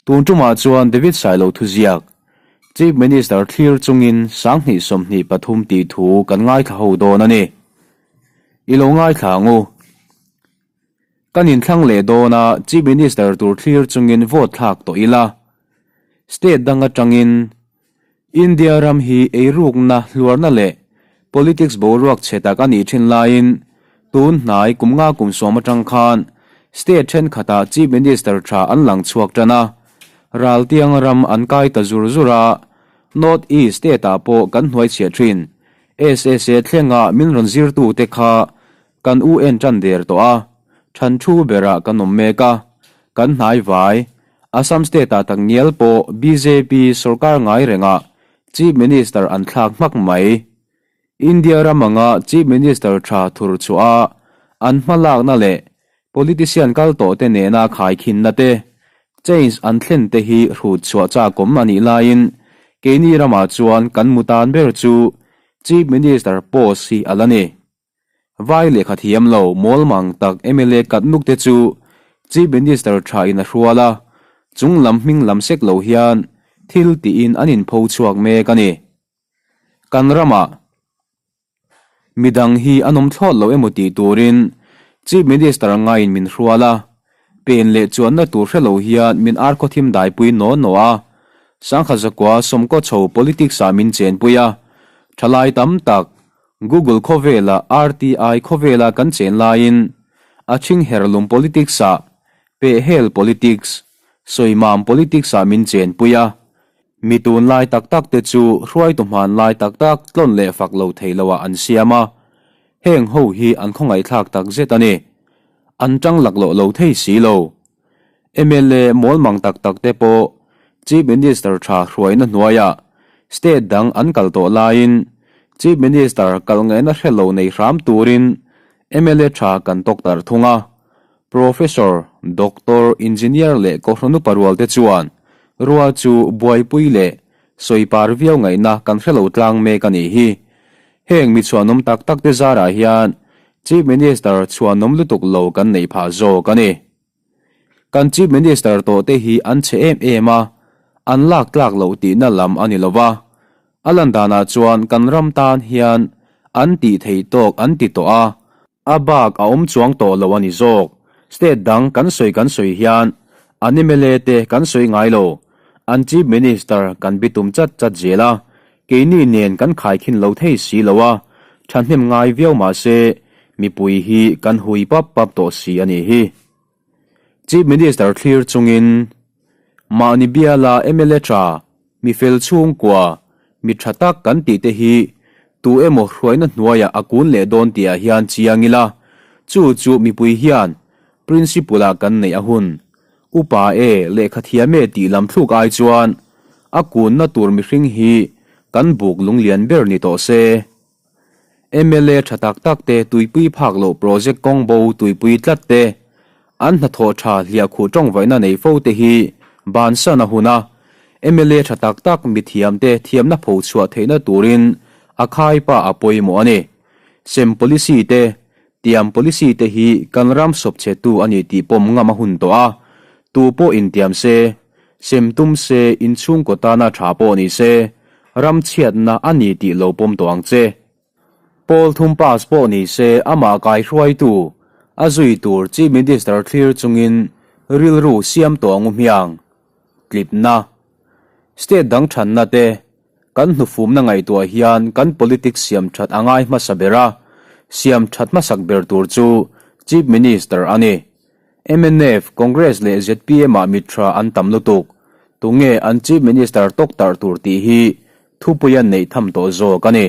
Tun tumah chuan David Sailo thuziak, Chief Minister thlir chungin 2023 tih thu kan ngaithla ho dawn a ni. I lo ngaithla ang u. Kan inthlang leh dawn a, Chief Minister tur thlir chungin vote thlak tawh ila. State dang atangin India ram hi eirukna hluarna leh politics boruak chhe tak a nih thin laiin tun hnai kum nga kum sawm atang khan state thenkhatah Chief Minister tha an lang chhuak tan a, raltiang ram an kai ta zur zur a, North East state ah pawh kan hnuaichhiah thin. SSA thlenga min rawn zirtute kha Kan u en tan der tawh a, than thu berah kan awm mek a, kan hnai vai. Assam state ah tak ngial pawh bjp sorkar ngai rengah Chief Minister an thlak hmak mai. India ram anga Chief Minister tha thur chhuah a, an hmalakna leh politician kal tawh te nena khaikhinna te, change an thlen te hi hrut chhuah chakawm a nih laiin keini ramah chuan kan mutan ber chu Chief Minister post hi a la ni. Vai lehkha thiam lo mawl mang tak mla kat nuk te chu Chief Minister tha in a hrual a, chung lam hming lam sek lo hian thil tiin an inpho chhuak mek a ni. Kan ramah midang hi an awm thlawt lo emaw tih turin Chief Minister ngaiin min hrual a, pen leh chuanna tur hre lo hian min ar khawthim daipui naw naw a, Sangha zakua sawmkaw chho politics ah min chenpui a, thalai tam tak Google khawvela RTI khawvela kan chen laiin a thing herlum politics ah pehhel politics, sawimam politics ah min chenpui a, mi tunlai tak tak te chu hruaitu hmanlai tak tak tlawn leh fak lo thei lo ah an siam a, heng ho hi an khawngaihthlak tak zet a ni. An tang laklawh lo thei si lo. Mla mawlmang tak tak te pawh Chief Minister tha hruaina hnuaiah state dang an kal tawh laiin Chief Minister kal ngaihna hre lo nei hram turin mla tha kan tawk tarh thung a. Professor, Doctor, Engineer leh Kohhran upa rual te chuan rua chu buaipui leh sawipar viau ngaihna kan hre lo tlang mek a nih hi. Heng mi chhuanawm tak tak te zarah hian Chief Minister chhuanawm lutuk lo kan neih phah zawk a ni. Kan Chief Minister tawh te hi an chhe em em a, an lak tlak loh tihna lam a ni lo va. A lan danah chuan kan ram tan hian an tih theih tawk an ti tawh a, a bak a awm chuang tawh lo a ni zawk. State dang kan sawi kan sawi hian an mla te kan sawi ngai lo, an Chief Minister kan bitum chat chat zel a, keini nen kan khaikhin lo thei si lo a, thahnem ngai viau mah se mipui hi kan hui pap pap tawh si a nih hi. Chief Minister thlir chungin mahni biala mla tha, mi fel chhungkua, mi tha tak kan tih te hi tu emaw hruaina hnuaiah a kun leh dawn tihah hian chiang ila, chu chu mipui hian principle ah kan neih a hun. Upa e, lehkha thiam e tih lam thluk ai chuan a kunna tur mihring hi kan buk lunglian ber ni tawh se. Mla tha tak tak te tuipui phak loh project kawng bo tuipui tlat te, an hnathawh tha hliahkhuh tawngvaihna nei fo te hi bansan a hun a, mla tha tak tak mithiam te thiamna pho chhuah theihna turin a khaipa a pawimawh a ni. Sem policy te, tiam policy te hi kan ram sawp chhetu a ni tih pawm ngam a hun tawh a, tu pawh intiam se, Sem tum se inchhungkaw tana tha pawh ni se, ram chhiatna a ni tih lo pawm tawh ang che. Pawl thum pass pawh ni se amah kaihruaitu a zui tur Chief Minister thlir chungin rilru siam tawh ang u hmiang. Tlipna. State dang thanna te kan hnufumna ngaihtuah hian kan politics siam that a ngai hmasa ber a, siam that hmasak ber tur chu Chief Minister a ni. Mnf, Congress leh zpm ah mithra an tam lutuk. Tunge an Chief Minister tawk tarh tur tih hi thupuia neih tham tawh zawk a ni.